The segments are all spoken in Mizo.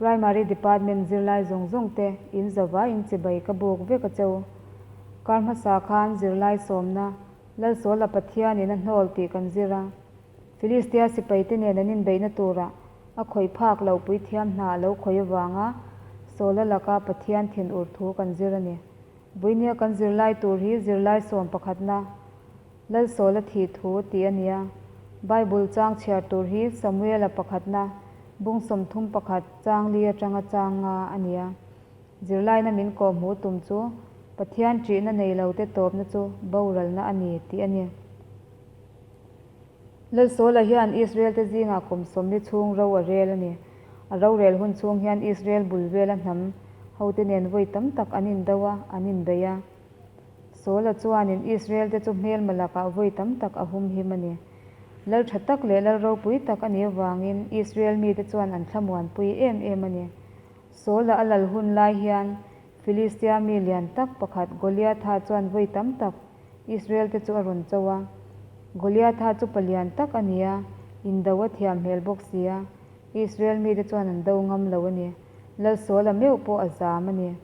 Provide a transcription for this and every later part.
Primary Department zirlai zawng zawng te in zava in chibai ka buk vek a cheu. Kar hmasa khan zirlai sawmna Lalsawla Pathian in a hnawl tih kan zir a. Filistia sipai te nen an inbeihna turah a khawih phak loh puithiam hna a lo khawih avanga Sawla laka Pathian thin ur thu kan zir a ni. Vawinia kan zirlai tur hi zirlai sawm pakhatna Lalsawla thih thu tih a ni a. Bible chang chhiar tur hi Samuela pakhatna bung 31 chang li atanga chang nga a ni a. Zirlaina min kawhhmuh tum chu Pathian ṭihna nei lo te tawpna chu boralna a ni tih a ni. Lalsawla hian Israel te zingah kum 40 chhung ro a rel a ni. A rorel hun chhung hian Israel bul vela hnam hote nen vawi tam tak an indo a, an inbei a. Sawla chuanin Israel te chu hmelma lakah vawi tam tak a humhim a ni. Lal tha tak leh lal ropui tak a nih avangin Israel mite chuan an thlamuanpui em em a ni. Sawla a lal hun lai hian Filistia mi lian tak pakhat Goliatha chuan vawi tam tak Israel te chu a rawn cho a. Goliatha chu palian tak a ni a, indo a thiam hmel bawk si a, Israel mite chuan an do ngam lo a ni. Lal Sawla meuh pawh a zam a ni.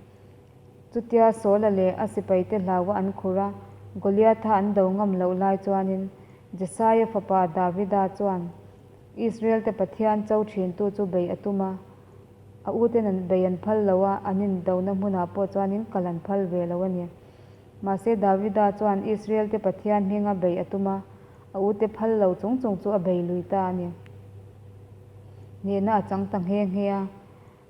Chutia Sawla leh a sipaite hlaua an khur a, Goliatha an do ngam loh lai chuanin Jesaia fapa Davida chuan Israel te Pathian cho thintu chu bei a tum a. A uten an bei an phal lo a, an indona hmunah pawh chuanin kal an phal ve lo a ni. Mahse Davida chuan Israel te Pathian hminga bei a tum a, a ute phal lo chung chung chu a bei lui ta a ni. Hnehna a chang ta nghe nghe a.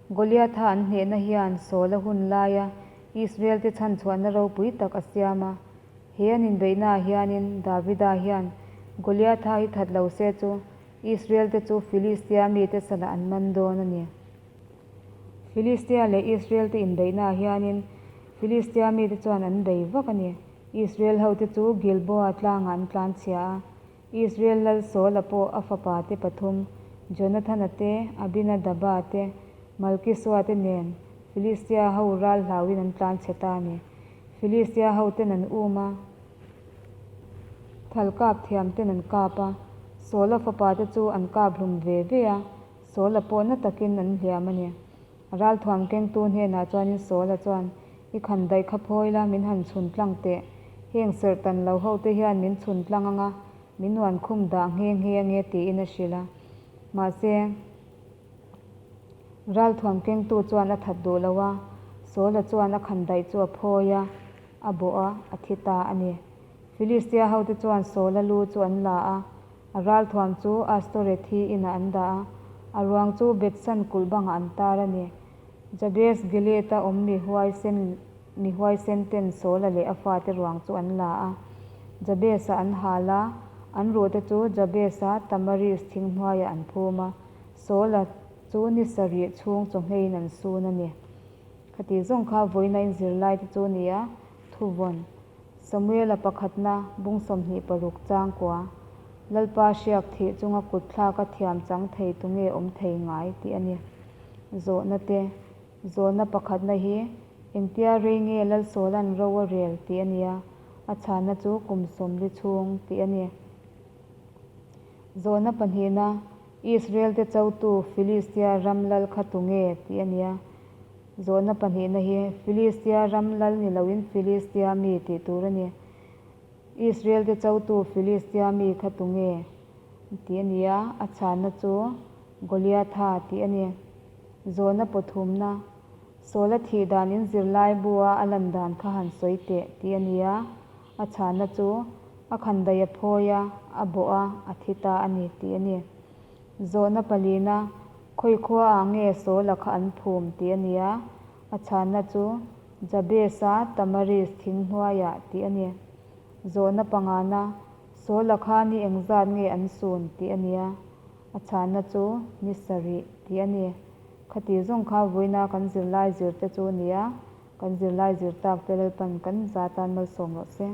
Goliatha an hnehna hian Saula hun laia Israel te chhanchhuahna ropui tak a siam a. He an inbeihnaah hianin Davida hian Goliatha hi that lo se chu Israel te chu Filistia mite salah an man dawn a ni. Filistia leh Israel te inbeihnaah hianin Filistia mite chuan an bei vak a ni. Israel hote chu Gilboa tlangah an tlanchhia a. Israel lal Saula pawh a fapa te pathum, Jonathana te, Abinadaba te, Malkisua te nen Filistia ho ral hlauin an tlanchhe ta a ni. Filistia hoten an um a, thal kap thiam ten an kap a, Saula fapa te chu an kap hlum ve ve a, Saula pawh na takin an hliam a ni. Ralthuam kengtu hnenah chuanin Saula chuan, I khan daih kha phawi la, min han chhun tlang teh. Heng serh tan lo ho te hian min chhun tlang anga, min nuan khum dah nghe nghe ange tiin a hrilh a. Mahse, Ralthuam kengtu chuan a that duh lo a, Saula chuan a khan daih chu a phawi a, a bawh a, a thi ta a ni. Filistia hote chuan Saula lu chu an la a, A ralthuam chu Astorethi inah an dah a, a ruang chu Bethsan kulh bangah an tar a ni. Jabes Gilead-a awm mi huaisen mi huaisen ten Saula leh a fate ruang chu an la a. Jabes-a an hal a, an ruhte chu Jabes-a Tamaris thing hnuaiah an phum a, Saula chu ni sarih chhung chawhmeiin an sun a ni. Khati zawng kha vawiina inzirlaite chu a ni a, thuvawn. Samuela pakhatna bung 26 changkua, Lalpa hriak thih chunga kut thlak a thiam chang thei tu nge awm thei ngai tih a ni. Zawhna te, Zawhna pakhatna hi engtia rei nge Lalsawla'n ro a rel tih a ni a, a chhanna chu kum 40 chhung tih a ni. Zawhna pahnihna, Israel te chotu Filistia ram lal kha tu nge tih a ni a, Zawhna pahnihna hi Filistia ram lal ni loin Filistia mi tih tur a ni. Israel te chotu Filistia mi kha tu nge? tih a ni a, a chhanna chu Goliatha tih a ni. Zawhna pathumna, Sawla thih dan in zirlai bua a lan dan kha han sawi teh tih a ni a, a chhanna chu a khandaih a phawi a, a bawh a, a thi ta a ni tih a ni. Zawhna palina, Khawi khua ah nge Sawla kha an phum tih a ni a, a chhanna chu Jabes-a Tamaris thing hnuaiah tih a ni. Zawhna pangana, Sawla kha ni engzat nge an sun tih a ni a, a chhanna chu ni sarih tih a ni. Khati zawng kha vawiina kan zirlai zirte chu a ni a, kan zirlai zir tak te Lalpan kan za tan malsawm rawh se.